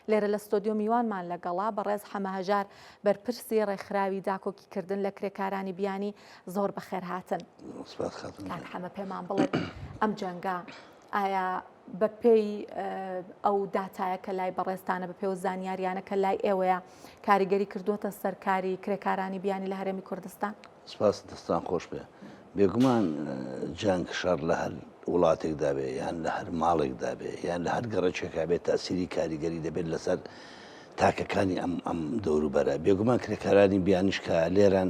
لێرە لە ستۆدیۆ میوانمان لەگەڵە بەڕێز حەمە هەژار بەرپرسی ڕێکخراوی داکۆکیکردن لە کرێکارانی بیانی زۆر بەخێرهاتن. سپاس خاتون کاک حەمە پێمان بڵێ ئەم جەنگە ئایا بەپێی ئەو داتایە کە لای بەڕێزتانە بەپێ و زانیاریانە کە لای ئێوەیە کاریگەری کردووەتە سەر کاری کرێکارانی بیانی لە هەرێمی کوردستان؟ سپاس دەستان خۆش بێ. بێگومان جەنگ شەڕ لە هەر وڵاتێکدا بێ یان لە هەر ماڵێکدا بێ یان لە هەر گەڕەکێکا بێت تاسیری کاریگەری دەبێت لەسەر تاکەکانی ئەم ئەم دەوروبەرە بێگومان کرێکارانی بیانیش کە لێران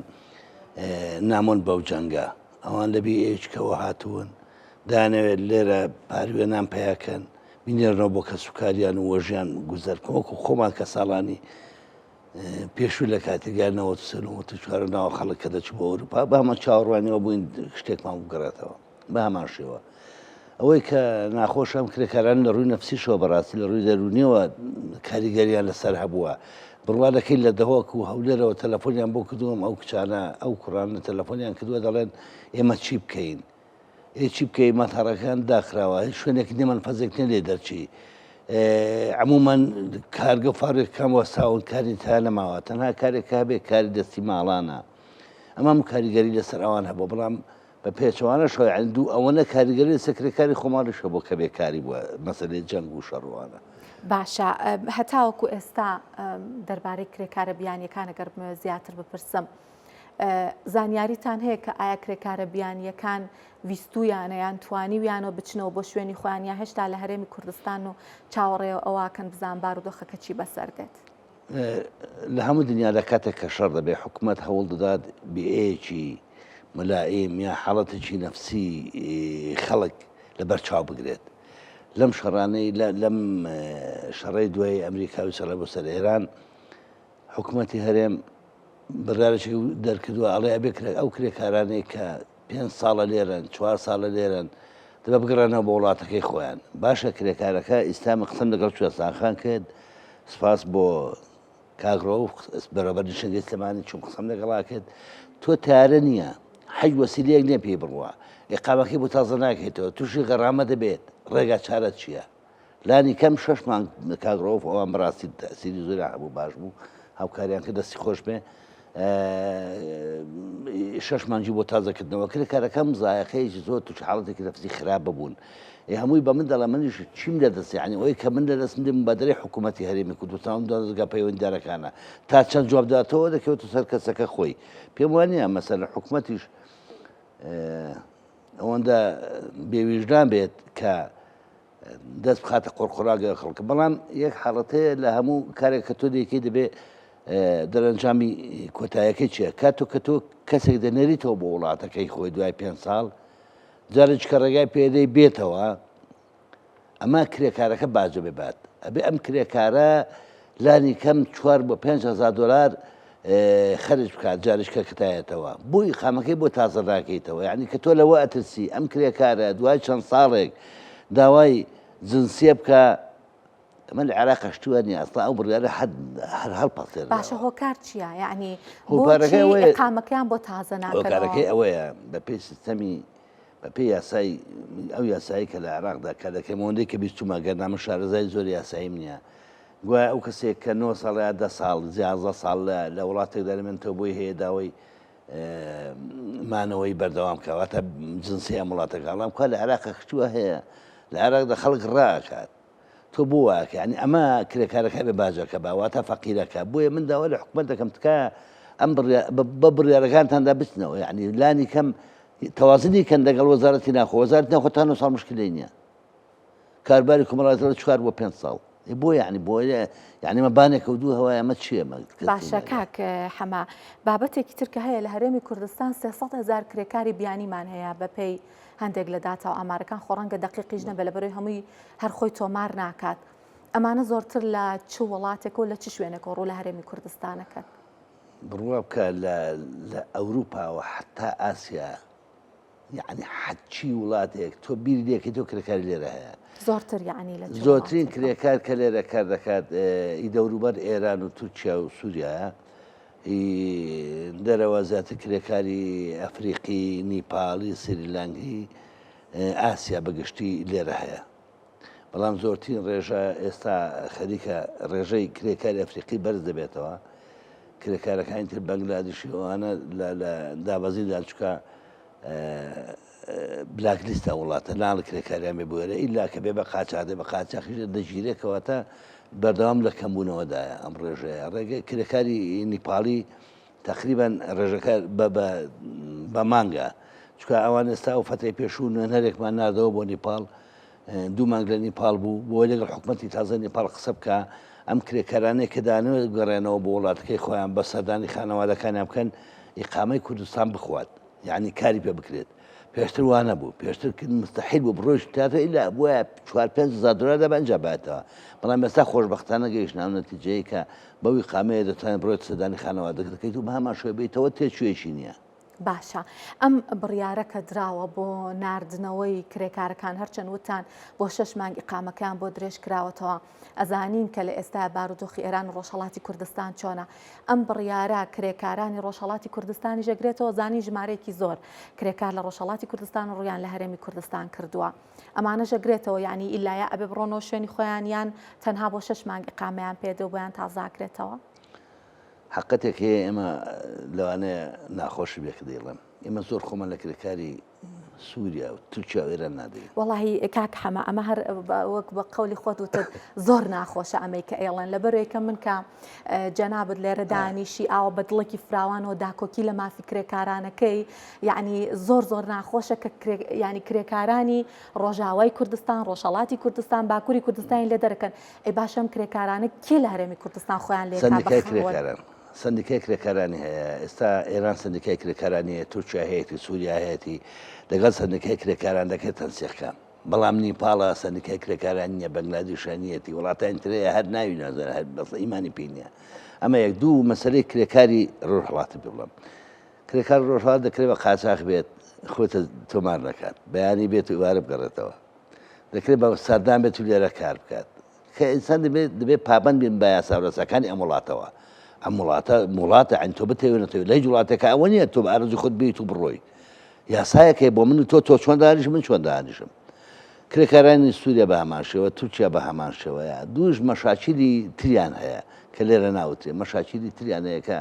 نامۆن بەو جەنگە ئەوان لە بی ئێچکەوە هاتوون دانەوێت لێرە پاروێنان پیاکەن بینێرنەوە بۆ کەسوکاریان و وەژیان گوزەر وەکو خۆمان کە ساڵانی پێشوو لە کاتی گەر 93 94 ناوە خەڵک کە دەچوو بۆ ئەوروپا بە هەمان چاوەڕوانیەوە بووین شتێکمان بگەڕێتەوە بە هەمان شێوە ئەوەی کە ناخۆشە ئەم کرێکاران لە ڕووی نەفسیشەوە بەڕاستی لە ڕووی دەروونیەوە کاریگەریان لەسەر هەبووە بڕوا دەکەی لە دهۆک و هەولێرەوە تەلەفۆنیان بۆ کردووم ئەو کچانە ئەو کوڕانە تەلەفۆنیان کردووە دەڵێن ئێمە چی بکەین ئێ چی بکەی مەتەڕەکان داخراوە هیچ شوێنێک نیە مەنفەزێک نیە لێ دەرچی عموما کارگە و فابریکەکان وەستاون کاری تا نەماوە تەنها کارێک کە هەبێ کاری دەستی ماڵانە ئەمەم کاریگەری لەسەر ئەوان هەبوو بەڵام بە پێچەوانەشەوە یعنی دوو ئەوەنە کاریگەری لەسەر کرێکاری خۆماڵیش هەبوو کە بێکاری بووە مەسەلەی جەنگ و شەڕوانە. باشە هەتاوەکو ئێستا دەربارەی کرێکارە بیانیەکان ئەگەر بمەوێت زیاتر بپرسم زانیاریتان هەیە کە ئایا کرێکارە بیانییەکان ویستوویانە یان توانیویانە بچنەوە بۆ شوێنی خۆیان یا هێشتا لە هەرێمی کوردستان و چاوەڕێ ئەوەکەن بزان بارودۆخەکە چی بەسەر دێت؟ لە هەموو دنیادا کاتێک کە شەڕ دەبێت حکومەت هەوڵ دەدات بیئەیەکی ملائیم یا حاڵەتێکی نەفسی خەڵک لەبەر چاو بگرێت. لەم شەڕانەی لەم شەڕەی دوای ئەمریکا و ئیسرائیل بۆ سەر ئێران حکومەتی هەرێم بڕیارێکی دەرکردووە ئەڵێ ئەبێ ئەو کرێکارانەی کە پێ ساڵە لێرەن چوار ساڵە لێرەن دەبێ بگەڕێنەوە بۆ وڵاتەکەی خۆیان باشە کرێکارەکە ئیستا من قسەم لەگەڵ کوێستان کرد سپاس بۆ کاک ڕەوف بەرەبەر نیشنگەی سلێمانی چون قسەم لەگەڵا کرد تۆ تارە نییە حەج وەسیلەیەک نییە پێی بڕوا ئیقامەکەی بۆ تازە ناکەیتەوە تووشی غەرامە دەبێت ڕێگا چارە چییە؟ لانی کەم شەش مانگ کاک ڕەوف ئەوان بەڕاستی تەئسیری زۆریان هەبوو باش بوو هاوکاریان کرد دەستی خۆش بێ شەش مانگی بۆ تازەکردنەوە کرد کارەکەم زایەقەیەکی زۆر توش حاڵەتێکی نەفسی خراپ ببوون ئێ هەمووی بە من دەڵێ منیش چیم لە دەست یعنی ئەوەی کە من لە دەستم دێ مبادرەی حکوومەتی هەرێمی کوردستان و دەزگا پەیوەندیدارەکانە تا چەند جواب داتەوە دەکەوێتە سەر کەسەکە خۆی پێم وانە مەسەلەن حکوومەتیش ئەوەندە بێویژدان بێت کە دەست بخاتە قۆرقۆراگە خەڵکە بەڵام یەک حاڵەت هەیە لە هەموو کارێک کە تۆ دەیکەی دەبێ دەرەنجامی کۆتایەکەی چییە کاتۆ کە تۆ کەسێک دەنێریتەوە بۆ وڵاتەکەی خۆی دوای پێ ساڵ جارێک کە ڕێگای پێدەی بێتەوە ئەمە کرێکارەکە باجە ببات ئەبێ ئەم کرێکارە لانی کەم چوار بۆ 5هزار دلار خەرج بکات جارش کە کتایەتەوە بۆ ئیقامەکەی بۆ تازە ناکەیتەوە یعنی کە تۆ لەوە ئەترسی ئەم کرێکارە دوای چەند ساڵێک داوای جنسیە بکە ئەمە لە عێراق شتوە نیە ئەسڵا ئەو بڕیارە هەر هەر هەڵپەسێنراوە. باشە هۆکار چییە یعنی هۆکارەکەی بۆچی ئەوەیە ئیقامەکەیان بۆ تازە ناکەنەوە؟ هۆکارەکەی ئەوەیە بەپێی سیستەمی بەپێی یاسای ئەو یاسایی کە لە عێراقدا کار دەکرێت ئەوەندەی کە بیستومە گەرنا من شارەزای زۆر یاساییم نییە گوایە ئەو کەسێک کە نۆ ساڵ یا دە ساڵ زیازدە ساڵ لە وڵاتێکدا دەمێنێتەوە بۆی هەیە داوای مانەوەی بەردەوام بکات واتە جنسی ئەم وڵاتەکە بەڵام کوا لە عێراق خشتووە هەیە لە عێراقدا خەڵک ڕاکات تۆ بۆ واکە ینی ئەمە کرێکارەکە بێ باجەکە با واتە فەقیرەکە بۆیە من داوا لە حکومەت دەکەم تکایە ئەم بە بڕیارەکانتاندا بچنەوە یعنی لانی کەم تەوازنی کەن لەگەڵ وەزارەتی ناخۆ وەزارەتی ناخۆ تا نۆ ساڵ مشکلەی نییە کارباری کۆمەڵایەتی لە چوار بۆ پێنج ساڵ بۆ یعنی بۆ یعنی مە بانێکە و دوو هەوایە ئەمە چییە باشە کاک حەمە بابەتێکی تر کە هەیە لە هەرێمی کوردستان 300 هزار کرێکاری بیانیمان هەیە بەپێی هەندێک لە داتا و ئامارەکان خۆ ڕەنگە دەقیقیش نەبێ لەبەرەوەی هەمووی هەر خۆی تۆمار ناکات ئەمانە زۆرتر لە چ وڵاتێک و لە چ شوێنێک ڕوو لە هەرێمی کوردستانەکەن بڕوا بکە لە لە ئەوروپاوە حتا ئاسیا یعنی حەچی وڵاتێک تۆ بیری لێکەی تۆ کرێکاری لێرە هەیە زۆرتر یعنی لە زۆرترین کرێکار کە لێرە کار دەکات ئی دەوروبەر ئێران و تورکیا و سووریایە ئی دەرەوە زیاتر کرێکاری ئەفریقی نیپاڵی سریلانکی ئاسیا بەگشتی لێرە هەیە. بەڵام زۆرترین ڕێژە ئێستا خەریکە ڕێژەی کرێکاری ئەفریقی بەرز دەبێتەوە کرێکارەکانی تر بەنگلادیشی ئەوانە لە دابەزیندان چکە black list ە وڵاتە ناڵ کرێکاریان بێ بۆێرە ئیلا کە بێ بە قاچاخ دێ بە قاچاخیش دەگیرێ کەواتە بەردەوام لە کەمبوونەوەدایە ئەم ڕێژەیە ڕێگە کرێکاری نیپاڵی تەقریبەن ڕێژەکە بە بە بە مانگە چونکە ئەوان ئێستا ئەو فەترەی پێشوو نوێنەرێکمان ناردەوە بۆ نیپاڵ دوو مانگ لە نیپاڵ بوو بۆی لەگەڵ حکومەتی تازە نیپاڵ قسە بکە ئەم کرێکارانەی کە دانەوێت بگەڕێنەوە بۆ وڵاتەکەی خۆیان بە سەردانی خانەوادەکانیان بکەن ئیقامەی کوردستان بخوات یعنی کاری پێ بکرێت پێشتر وا نەبوو پێشتر مستحیل بوو بڕۆیش تاتە ئیلا بووە چوار پێنج هەزار دۆلار دەبا ئینجا باتەوە بەڵام ئێستا خۆشبەختانە گەیشتنە ئەو نەتیجەیە کە بەو ئیقامەیە دەتوانێت بڕۆیت سەردانی خانەوادەکەت دەکەیت و بە هەمان شێوە بێیتەوە تێچوویەکی نییە. باشە ئەم بڕیارە کە دراوە بۆ ناردنەوەی کرێکارەکان هەرچەند وتان بۆ شەش مانگ ئیقامەکەیان بۆ درێژ کراوەتەوە ئەزانین کە لە ئێستا بارودۆخی ئێران و ڕۆژهەڵاتی کوردستان چۆنە ئەم بڕیارە کرێکارانی ڕۆژهەڵاتی کوردستانیش ئەگرێتەوە زانین ژمارەیەکی زۆر کرێکار لە ڕۆژهەڵاتی کوردستان و ڕوویان لە هەرێمی کوردستان کردووە ئەمانەش ئەگرێتەوە یعنی ئیلا یا ئەبێ بڕۆنەوە شوێنی خۆیان یان تەنها بۆ شەش مانگ ئیقامەیان پێدێ و بۆیان تازاکرێتەوە. حەقەتێک هەیە ئێمە لەوانەیە ناخۆشی بێ کە دەیڵێم ئێمە زۆر خۆمان لە کرێکاری سووریا و تورکیا و ئێران نادەین. وەڵاهی کاک حەمە ئەمە هەر وەک بە قەولی خۆت وتت زۆر ناخۆشە ئەمەی کە ئێڵێن لەبەرەوەی کە من کە جەنابت لێرە دانیشی ئاوە بە دڵێکی فراوانەوە داکۆکی لە مافی کرێکارانەکەی یعنی زۆر زۆر ناخۆشە کە ینی کرێکارانی ڕۆژاوای کوردستان ڕۆژهەڵاتی کوردستان باکووری کوردستانی لێ دەرەکەن ئەی باشە ئەم کرێکارانە کێ لە هەرێمی کوردستان خۆیان لێ سندیکای کرێکاران سندیکای کرێکارانی هەیە ئێستا ئێران سندیکای کرێکارانی هەیە تورکیا هەیەی سووریا هەیەی لەگەڵ سندیکای کرێکاران دەکرێت تەنسیقکە بەڵام نیپاڵە سندیکای کرێکاران نییە بەنگلادیشە نیەتی وڵاتانی ترەیە هەر ناوی نازانێت هەر بەس ئیمانی پێی نییە ئەمە یەک دوو مەسەلەی کرێکاری ڕۆژهەڵاتی پێ بڵێم کرێکار ڕۆژهەڵات دەکرێت بە قاچاخ بێت خۆی تۆمار نەکات بەیانی بێت و ئێوارە بگەڕێتەوە دەکرێت بە سەردان بێت و لێرە کار بکات کە ئینسان دەبێت دەبێت پابند بین بە یاسا و ڕێساکانی ئەم وڵاتەوە ئەم وڵاتە وڵاتە عین تۆ بتەوێ نەتەوێ لە هیچ وڵاتێکە ئەوە نییە تۆ بە ئارەزوی خۆت بیت و بڕۆی یاسایەک هەیە بۆ من و تۆ تۆ چۆن دانیش من چۆن دانیشم کرێکارانی سووریا بە هەمان شێوە تورکیا بە هەمان شێوەیە دووش مەشاکیلی تریان هەیە کە لێرە ناوترێ مەشاکیلی تریان هەیە کە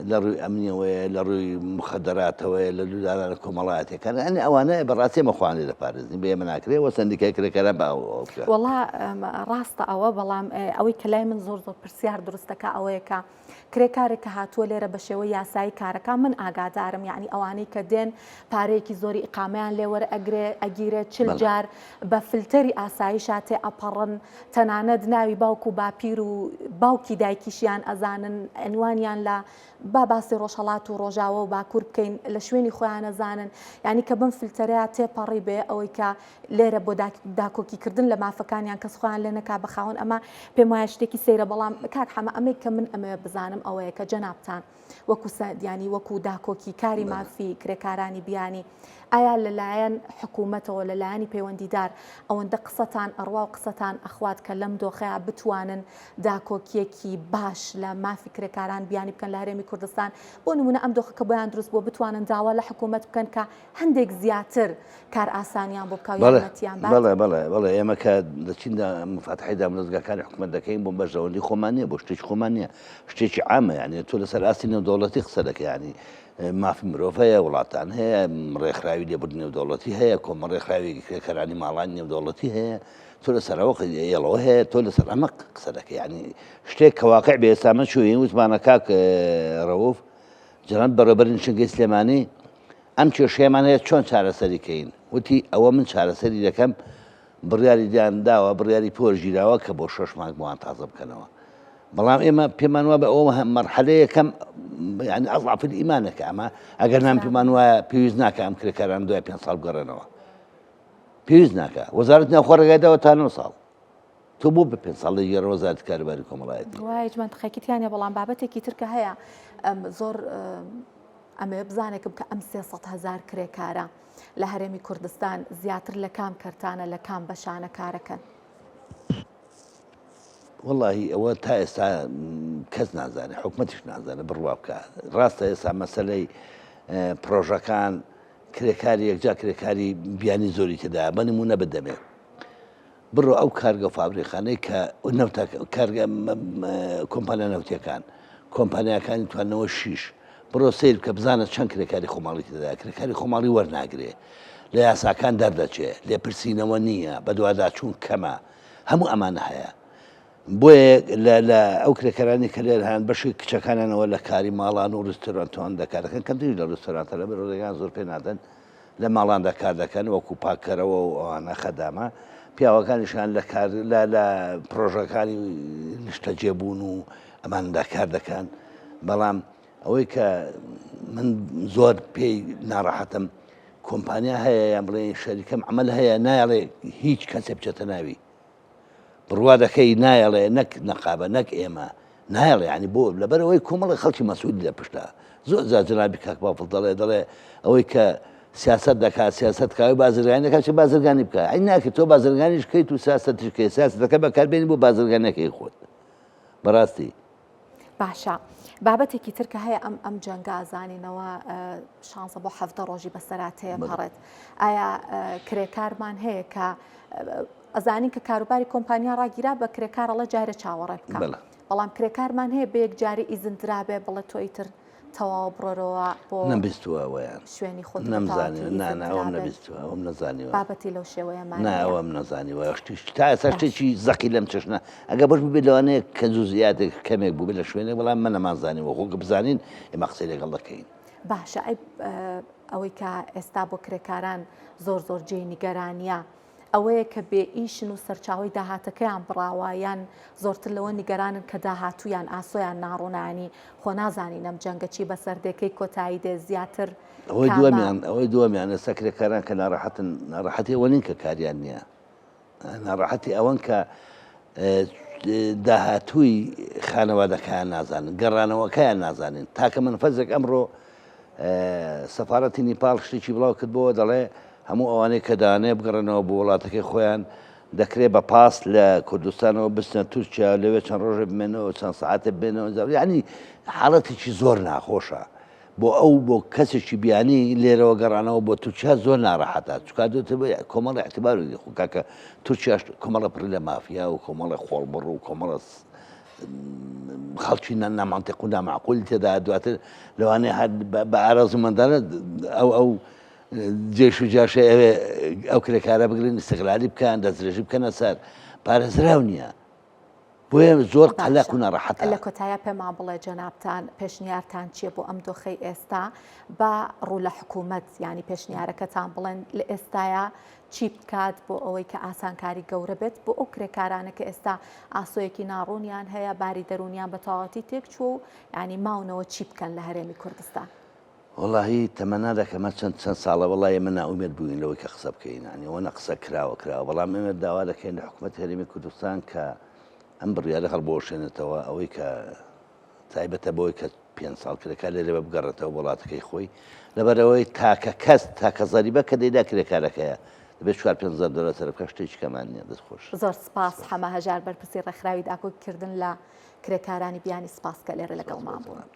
لە ڕووی ئەمنیەوەیە لە ڕووی مخدراتەوەیە لە لولارانە کۆمەڵایەتەکان ئەنی ئەوانە بەڕاستی ئێمە خۆیان لێ دەپارێزین بە ئێمە ناکرێ وە سەندیکای کرێکاران بە ئەوە بکە. وەڵا ڕاستە ئەوە بەڵام ئەوەی کە لای من زۆر زۆر پرسیار دروستەکە ئەوەیە کە کرێکارێک کە هاتووە لێرە بە شێوەی یاسایی کارەکە من ئاگادارم یعنی ئەوانەی کە دێن پارەیەکی زۆری ئیقامەیان لێ وەرئەگرێ ئەگیرێ چل جار بە فلتەری ئاسایشا تێ ئەپەڕن تەنانەت ناوی باوک و باپیر و باوکی دایکیشیان ئەزانن عنوانیان لە با باسی ڕۆژهەڵات و ڕۆژاوە و باکوور بکەین لە شوێنی خۆیان ئەزانن یعنی کە بەم فلتەرەیا تێپەڕی بێ ئەوەی کە لێرە بۆ داکۆکی کردن لە مافەکانیان کەس خۆیان لێ نەکا بە خاوەن ئەمە پێم وایە شتێکی سەیرە بەڵام کاک حەمە ئەمەی کە من ئەمەوێ بزانم ئەوەیە کە جەنابتان وەکو ینی وەکو داکۆکی کاری مافی کرێکارانی بیانی ئایا لەلایەن حکوومەتەوە لەلایەنی پەیوەندیدار ئەوەندە قسەتان ئەڕوا و قسەتان ئەخوات کە لەم دۆخەیە بتوانن داکۆکیەکی باش لە مافی کرێکاران بیانی بکەن لە هەرێمی کوردستان بۆ نمونە ئەم دۆخە کە بۆیان دروست بووە بتوانن داوا لە حکوومەت بکەن کە هەندێک زیاتر کارئاسانیان بۆ بکا و یارمەتیان بات؟ بەڵێ بەڵێ بەڵێ ئێمە کە دەچین مفاتحەی دامودەزگاکانی حکوومەت دەکەین بۆ بەرژەوەندی خۆمان نییە بۆ شتێکی خۆمان نییە شتێکی عامە یعنی تۆ لەسەر ئاستی نێودەوڵەتی قسە دەکەی یعنی مافی مرۆڤ هەیە وڵاتان هەیە ڕێکخراوی لێبوردنی نێودەوڵەتی هەیە کۆمەڵ ڕێکخراوی کرێکارانی ماڵانی نێودەوڵەتی هەیە تۆ لەسەر ئەوە ئێڵەوە هەیە تۆ لەسەر ئەمە قسە دەکەی یعنی شتێک کە واقع بێ ئێستا من چووین وتمانە کاک ڕەوف جەناب بەڕێوەبەری نشینگەی سلێمانی ئەم کێشەیەمان هەیە چۆن چارەسەری کەین؟ وتی ئەوە من چارەسەری دەکەم، بڕیاری دیان داوە، بڕیاری پۆر گیراوە کە بۆ شەش مانگ بۆیان تازە بکەنەوە. بەڵام ئێمە پێمان وابێ ئەوە مەرحەلەی یەکەم یعنی ئەضعف الئیمانە کە ئەمە ئەگەر نام پێمان وایە پێویست ناکە ئەم کرێکاران دوای پێنج ساڵ بگەڕێنەوە. پێویست ناکە. وەزارەت ناوخۆ ڕێگای داوە تا نۆ ساڵ. تۆ بۆ بە پێنج ساڵ دەیگێڕە وەزارەتی کاروباری کۆمەڵایەتی؟ وایە هیچ مەنتقێکی تیا نیە بەڵام بابەتێکی تر کە هەیە زۆر ئەمەوێ بزانێکم کە ئەم 300 هەزار کرێکارە لە هەرێمی کوردستان زیاتر لە کام کەرتانە لە کام بەشانە کارەکەن؟ وەڵاهی ئەوە تا ئێستا کەس نازانێت حکومەتیش نازانێت بڕوا بکە ڕاستە ئێستا مەسەلەی پرۆژەکان کرێکاری یەکجا کرێکاری بیانی زۆری تێدا بە نمونە بدەمێ. بڕۆ ئەو کارگە و فابریقانەی کە نەوتە کارگە کۆمپانیا نەوتیەکان کۆمپانیاکانی توانەوە شیش بڕۆ سەیر بکە بزانە چەند کرێکاری خۆماڵی تێدایە کرێکاری خۆماڵی وەرناگرێ لە یاساکان دەردەچێ لێپرسینەوە نییە بەدواداچوون کەمە هەموو ئەمانە هەیە بۆیە لە لە ئەو کرێکارانی کە لێر هەن بەشی کچەکانیانەوە لە کاری ماڵان و ڕیستۆرانتوان دەکارەکەن کەمتریش لە ڕیستۆرانتە لەبەر ڕێگان زۆر پێ نادەن لە ماڵاندا کار دەکەن وەکو پاککەرەوە و ئەوانە خەدامە پیاوەکانیشان لە کار لە لە پرۆژەکانی نیشتەجێبوون و ئەماندا کار دەکەن بەڵام ئەوەی کە من زۆر پێی ناڕەحەتم کۆمپانیا هەیە یان بڵێن شەریکەم عمل هەیە نایڵێ هیچ کەسێ بچێتە ناوی بڕوا دەکەی نایەڵێ نەک نەقابە نەک ئێمە نایەڵێ ینی بۆ لەبەرەوەی کۆمەڵی خەڵکی مەسعودی لە پشتە زۆر جار جەنابی کاک بافڵ دەڵێ دەڵێ ئەوەی کە سیاست دەکات سیاست کاوی بازرگانی دەکات چه بازرگانی بکە ئەی ناکرێت تۆ بازرگانیش کەیت و سیاسەتیش کەی سیاسەتەکە بەکاربێنی بۆ بازرگانەکەی خۆت بەڕاستی باشە بابەتێکی تر کە هەیە ئەم ئەم جەنگە ئازانینەوە شانزە بۆ حەفتە ڕۆژی بەسەرا تێپەڕێت ئایا کرێکارمان هەیە کە ئەزانین کە کاروباری کۆمپانیا ڕاگیرا بە کرێکار ئەڵێ جارێ چاوەڕێ بکە بەڵام کرێکارمان هەیە بە یەکجاری ئیزن درابێ بڵێ تۆ ئیتر تەواو بڕۆرەوە بۆ نەمبیستووە ئەوەیان شوێنی خۆت نەمزانی نا نا ئەوەم نەبیستووە ئەوەم نەزانیوە بابەتی لەو شێوەیەمان نا ئەوەم نەزانیوە شتیش تا ئێستا شتێکی زەقی لەم چەشنە ئەگە بەش ببێت لەوانەیە کە جوزئیاتێک کەمێک بووبێت لە شوێنێک بەڵام من نەمانزانیوە خۆ کە بزانین ئێمە قسەی لەگەڵ دەکەین. باشە ئەی ئەوەی کە ئێستا بۆ کرێکاران زۆر زۆر جێی نیگەرانیە ئەوەیە کە بێ ئیشن و سەرچاوەی داهاتەکەیان بڕاوە یان زۆرتر لەوە نیگەرانن کە داهاتوویان ئاسۆیان ناڕوونە ینی خۆ نازانین ئەم جەنگە چی بەسەر دێ کەی کۆتایی دێ زیاتر ئەوەی دووەمیان ئەوەی دووەمیان ئێستا کرێکاران کە ناڕەحەتن ناڕەحەتی ئەوە نین کە کاریان نییە ناڕەحەتی ئەوەن کە داهاتووی خانەوادەکەیان نازانن، گەڕانەوەکەیان نازانن. تاکە مەنفەزێک ئەمڕۆ سەفارەتی نیپاڵ شتێکی بڵاو کردبەوە دەڵێ هەموو ئەوانەی کە دەیانەوێت بگەڕێنەوە بۆ وڵاتەکەی خۆیان دەکرێت بە پاس لە کوردستانەوە بچنە تورکیا لەوێ چەند ڕۆژێ بمێنەوە چەند سەعاتێ بمێنەوە یعنی حاڵەتێکی زۆر ناخۆشە. بۆ ئەو بۆ کەسێکی بیانی لێرەوە گەڕانەوە بۆ تورکیا زۆر ناڕەحەتە چونکە دوتر کۆمەڵی اعتبار و خۆ کاکە تورکیاش کۆمەڵە پڕی لە مافیا و کۆمەڵە خۆڵبڕ و کۆمەڵە خەڵکی نامانتیق و نامعقول تێدا دواتر لەوانەیە هەر بە ئارەزومەندانە ئەو ئەو جێش و جاشە ئەوێ ئەو کرێکارە بگرن استغلالی بکەن دەستدرێژی بکەنە سەر پارێزراو نییە بۆیە زۆر قەلەق و ناڕەحەتە. لە کۆتایا پێمان بڵێ جەنابتان پێشنیارتان چیە بۆ ئەم دۆخەی ئێستا با ڕوو لە حکوومەت یانی پێشنیارەکەتان بڵێن لە ئێستایا چی بکات بۆ ئەوەی کە ئاسانکاری گەورە بێت بۆ ئەو کرێکارانە کە ئێستا ئاسۆیەکی ناڕوونیان هەیە باری دەروونیان بە تەواوەتی تێکچووە و یانی ماونەوە چی بکەن لە هەرێمی کوردستان؟ وەڵاهی تەمەنا دەکەم هەر چەند چەند ساڵە وەڵاهی ئێمە نائومێد بووین لەوەی کە قسە بکەین یانی ئەوەنە قسە کراوە کراوە بەڵام ئێمە داوا دەکەین لە حکوومەت هەرێمی کوردستان کە ئەم بڕیارە هەڵبوەشێنێتەوە ئەوەی کە تایبەتە بۆی کە پێ ساڵ کرێکار لێرە بگەڕێتەوە وڵاتەکەی خۆی لەبەرەوەی تاکە کەس تاکە زەریبە کە دەیدا کرێکارەکەیە دەبێت 4 5 دۆلار سەر بکە شتێکی کەمان نییە دەست خۆش زۆر سپاس حەمە هەژار بەرپرسی ڕێکخراوی داکۆکیکردن لە کرێکارانی بیانی سپاس کە لێرە لەگەڵمان بوون.